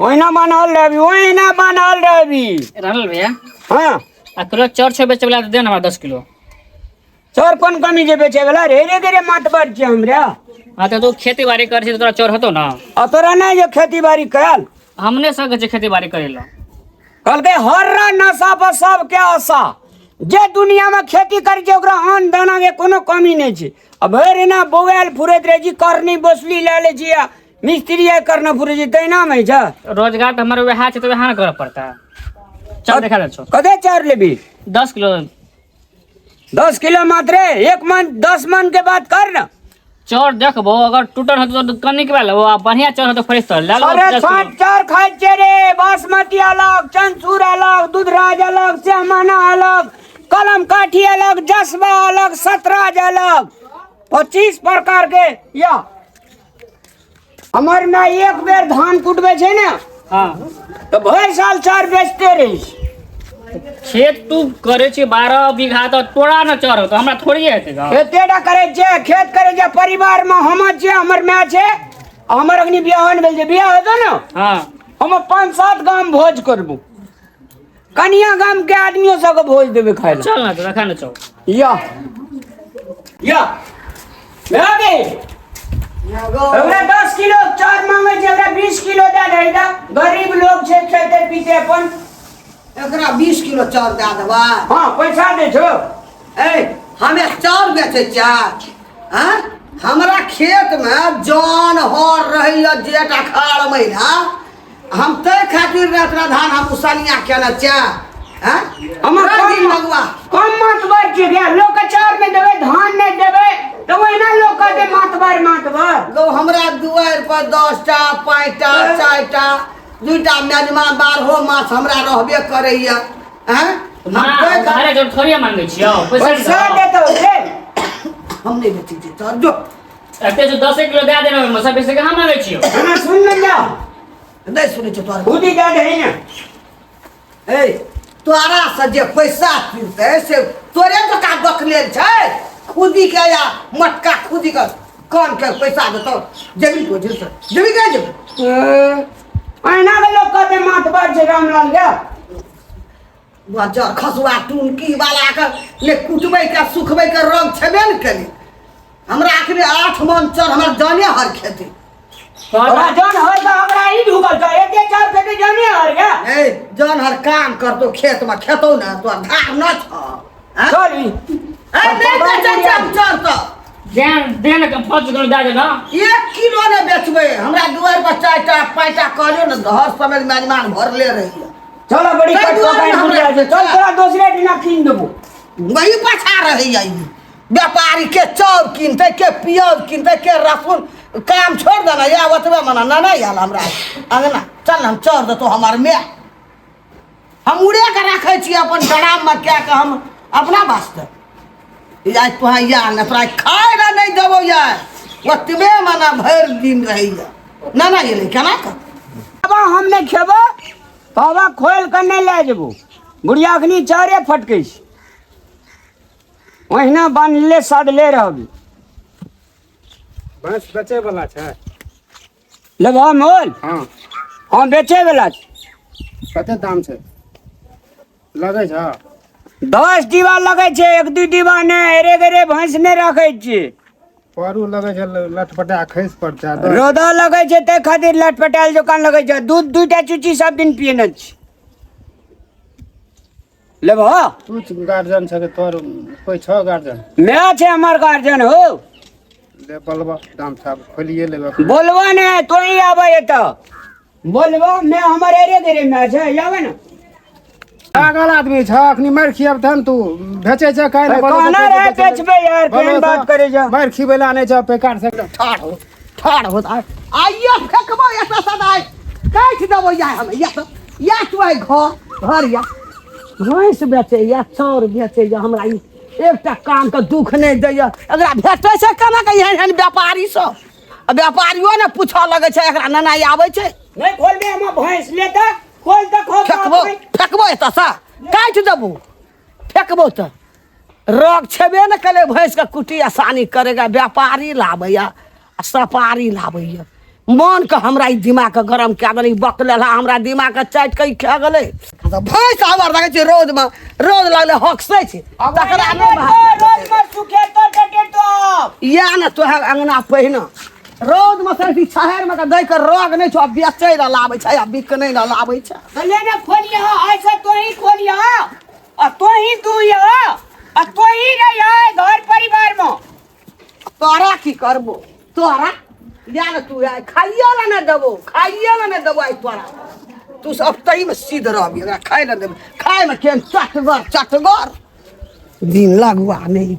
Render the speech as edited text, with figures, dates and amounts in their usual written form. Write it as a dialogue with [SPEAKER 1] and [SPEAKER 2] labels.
[SPEAKER 1] ओहिना बनल रहबी, ओहिना बनल रहबी।
[SPEAKER 2] रहल भैया।
[SPEAKER 1] हाँ।
[SPEAKER 2] आ तोरा चाउर छै बेचे वाला दे ना हमरा 10 किलो।
[SPEAKER 1] चाउर कोन कमी जे बेचे वाला रे? रे रे, मातबर छै हमरा।
[SPEAKER 2] हाँ, तऽ तू खेती बाड़ी करै छी तऽ तोरा चाउर होतो ना?
[SPEAKER 1] आ तोरा नहि जे खेती बाड़ी कयल?
[SPEAKER 2] हम नहि सकै छी खेती बाड़ी करै लए।
[SPEAKER 1] कहलकै हर नशा पर सबके आशा। जे दुनिया में खेती करै छै, ओकरा अन्न दाना के कोनो कमी नहि छै। आ भरि एना बौआयल फुरैत रहै छी, करनी बसली लए लै छी आ मिस्त्री आइ करना फुरै छी, तहिना मे छै।
[SPEAKER 2] रोजगार तऽ हमर वएह छै, तऽ वएह ने करऽ पड़तै। चल, देखा दे छौ।
[SPEAKER 1] कते चाउर लेबी?
[SPEAKER 2] 10 किलो।
[SPEAKER 1] 10 किलो मात्रे? एक मन, 10 मन के बात कर न।
[SPEAKER 2] चाउर देखबो, अगर टूटल होतो तऽ कनिक लेबो आ बढ़िया चाउर होतो फ्रेश तऽ लए लेबो।
[SPEAKER 1] अरे
[SPEAKER 2] 10 किलो।
[SPEAKER 1] छाँट चाउर खाइ छियै रे। बासमती अलग, चनसूर अलग, दूधराज अलग, श्यामाना अलग, कलम काठी अलग, जसबा अलग, सतराज अलग, 25 प्रकार के। या हमर माय एक बेर धान कुटबै छै ने, तऽ भरि साल चाउर बेचते रहै छै।
[SPEAKER 2] खेत तू करे छी 12 बीघा, तऽ तोरा ने चाउर होतो, हमरा थोड़ी हेतै गा।
[SPEAKER 1] एतेटा करै छियै खेत, करै छियै। परिवार मे हमर छियै, हमर माय छै आ हमर अग्नि बियाह नहि भेल छै। बियाह हेतौ ने, हम पाँच सात गाम भोज करबू। कनिया गाम के आदमियों सबके भोज देबै खाय लए।
[SPEAKER 2] चल ना तऽ रखा ने चाउर।
[SPEAKER 1] या या, भए गेल। हमरा 10 किलो चाउर मांगे छै, हमरा 20 किलो दए दे तऽ। गरीब लोग छै, खेते पीते अपन।
[SPEAKER 3] एकरा 20 किलो चाउर दए देबै?
[SPEAKER 1] हाँ, पैसा दे छो।
[SPEAKER 3] ए, हमे चाउर बेचै छियै? आँय, हमरा खेतमे जन हर रहैया जेठ अखाड़ महीना। हम ताहि खातिर ने एतना धान हम उसनिया केने छियै। आँय,
[SPEAKER 1] हमर
[SPEAKER 3] रहि
[SPEAKER 1] कम
[SPEAKER 3] दिन लगुआ।
[SPEAKER 1] कम मातबर छै गे। लोक के चाउर नहि देबै, धान नहि देबै, तऽ ओहिना लोक कहतै मातबर मातबर।
[SPEAKER 3] गौ, हमरा दुआरि पर 10टा, 5टा, 4टा, 2टा मेजमा, 12 मास हमरा रहबे करैया। आँय, हम
[SPEAKER 2] ना
[SPEAKER 3] ताहि खातिर
[SPEAKER 2] अरे, जो थोड़ी मांगे छियौ पैसा।
[SPEAKER 1] पैसा देतौ रे।
[SPEAKER 3] हम नहि बेचै छियै चाउर, जो।
[SPEAKER 2] एते जो 10 किलो दए देना, ओहिमे सब बेसी कहाँ मांगे छियौ?
[SPEAKER 1] ना, सुन ने जा।
[SPEAKER 3] नहि सुनै छियै तोरा।
[SPEAKER 1] खुदी दए दही ने।
[SPEAKER 3] ए, तोरा से जे पैसा किनतै से तोरे जकाँ बकलेल छै? खुदी के या मटका खुदी के कान के पैसा देतौ? जेबी तो जेबी, जेबी के जेबी।
[SPEAKER 1] अहिना के लोक कहतै मातबर छै रामलाल गे।
[SPEAKER 3] बजर खसुआ टुनकी वाला के ने कुटबै के सुखबै के रंग छेबे ने केलै। हमरा अखने 8 मन चर हमर जाने हर खेती।
[SPEAKER 1] तोरा जन होय तऽ हमरा ई ढुकल छै, एते चाउर खेतै जने हर गे।
[SPEAKER 3] ए, जन हर काम करतो खेत में, खेतौ ने तोर धार न छ, आँय?
[SPEAKER 1] चल ई।
[SPEAKER 3] ए, नहि बेचै छै हम चर तऽ।
[SPEAKER 2] देन देन के 5 किलो दए देना।
[SPEAKER 3] 1 किलो ने बेचबै। हमरा दुआरि पर 4टा 5टा कहलियौ ने, हर समय मेजमान भरले रहैया।
[SPEAKER 1] चल, बड़ी
[SPEAKER 3] ताहि
[SPEAKER 1] कट
[SPEAKER 3] दुआरे
[SPEAKER 1] पकाइ
[SPEAKER 3] हमरा
[SPEAKER 1] बुझा छै। चल, तोरा दोसरे दिना कीन देबो।
[SPEAKER 3] वही पाछा रहैया ई व्यापारी। के चाउर किनतै, के पियाज किनतै, के रसुन? काम छोड़ देना या ओतबे मना ना नहि आयल हमरा अंगना। चल ने, हम चाउर देतौ। हमर माय हम उड़े के रखै छी अपन ड्राममे कए के हम अपना वास्ते। यार तुहा या ने तोरा खाय ला नहि देबौ यार। ओतबे मना भरि दिन रहैया ना ना एलै केना कर।
[SPEAKER 1] बाबा, हम नहि खेबो बाबा, खोलि कऽ नहि लए जेबो। बुढ़िया अखनी चाउरे फटकै छै, ओहिना बान्हले साधले रहबी।
[SPEAKER 4] भैंस बेचै वाला छै?
[SPEAKER 1] लेबह मोल?
[SPEAKER 4] हाँ।
[SPEAKER 1] हँ, बेचे वला छै।
[SPEAKER 4] कते दाम छै, लगै छ?
[SPEAKER 1] 10 डिब्बा लगै छै, एक दू डिब्बा नहि। अरे गरे, भैंस नहि रखै छियै।
[SPEAKER 4] परू लगै छै लटपटा खसि पड़तै दस।
[SPEAKER 1] रौदा लगै छै, ताहि खातिर लटपटायल दोकान लगै छै। दूध दूटा चूची सब दिन पियने छी। लेबह?
[SPEAKER 4] तू गार्जियन छ कि तोर कोइ छ गार्जियन?
[SPEAKER 1] माय छै हमर गार्जियन हो।
[SPEAKER 4] ले, बोलबा दाम साहब, खोलिए लेबै।
[SPEAKER 1] बोलबो ने, तो ही आबै एतऽ। बोलबो, मैं हमर अरे गरे माय छै, आबै ने।
[SPEAKER 4] पागल आदमी छ, अखनी मारि खियाब तहन तू बेचै छ काहे?
[SPEAKER 1] कहना रहे बेचबै यार, केहन बात करै छ?
[SPEAKER 4] मारि खिबै ला नहि छ पैकार से।
[SPEAKER 3] ठाढ़ हो, ठाढ़ हो। आइए फेकबो एतऽ सदाय काटि देबो या हम या तऽ या तू आइ घर घर या भैंस बेचैया, चाउर बेचैया, हमरा ई एकटा कानके दुख नहि दैया। एकरा भेटै छै केना के एहन एहन व्यापारी सब? आ व्यापारियो ने पूछऽ लगै छै, एकरा ननाइ आबै छै?
[SPEAKER 1] नहि खोलबे हम भैंस ले तऽ खोल तऽ खोल।
[SPEAKER 3] फेकबो, फेकबो एतऽसँ काटि देबो। फेकबो तऽ रग छेबे ने करै भैंसके। कुटी आसानी करेगा, व्यापारी लाबैया आ सपारी लाबैया। मन के हमरा ई दिमाग के गरम कए देलै, ई बकलेला हमरा दिमाग के चाटि के ई खा गेलै। तऽ भैंस हमर देखै छियै रौद मे रौद लागलै हकसै छै, तकरा नहि भाग।
[SPEAKER 1] रोज में सुखेतो टटेतो।
[SPEAKER 3] इएह ने तोहर अंगना पहिने रौद मे सैती छहर मे के दै के रग नहि छौ, आ बेचै लए लाबै छै आ बिकनै लए लाबै छै।
[SPEAKER 1] ले ने खोलिया, ऐसे तो ही खोलिया आ तो ही तू आ तो ही रहिया घर परिवार में।
[SPEAKER 3] तोरा की करबो तोरा या ने तू आइ खाइयो लए नहि देबो, खाइयो लए नहि देबो आइ तोरा। तू सब तहीमे सीध रहबी, एकरा खाइ लए देबो, खाइमे केहन चटगर चटगर दिन लगुआ नहि।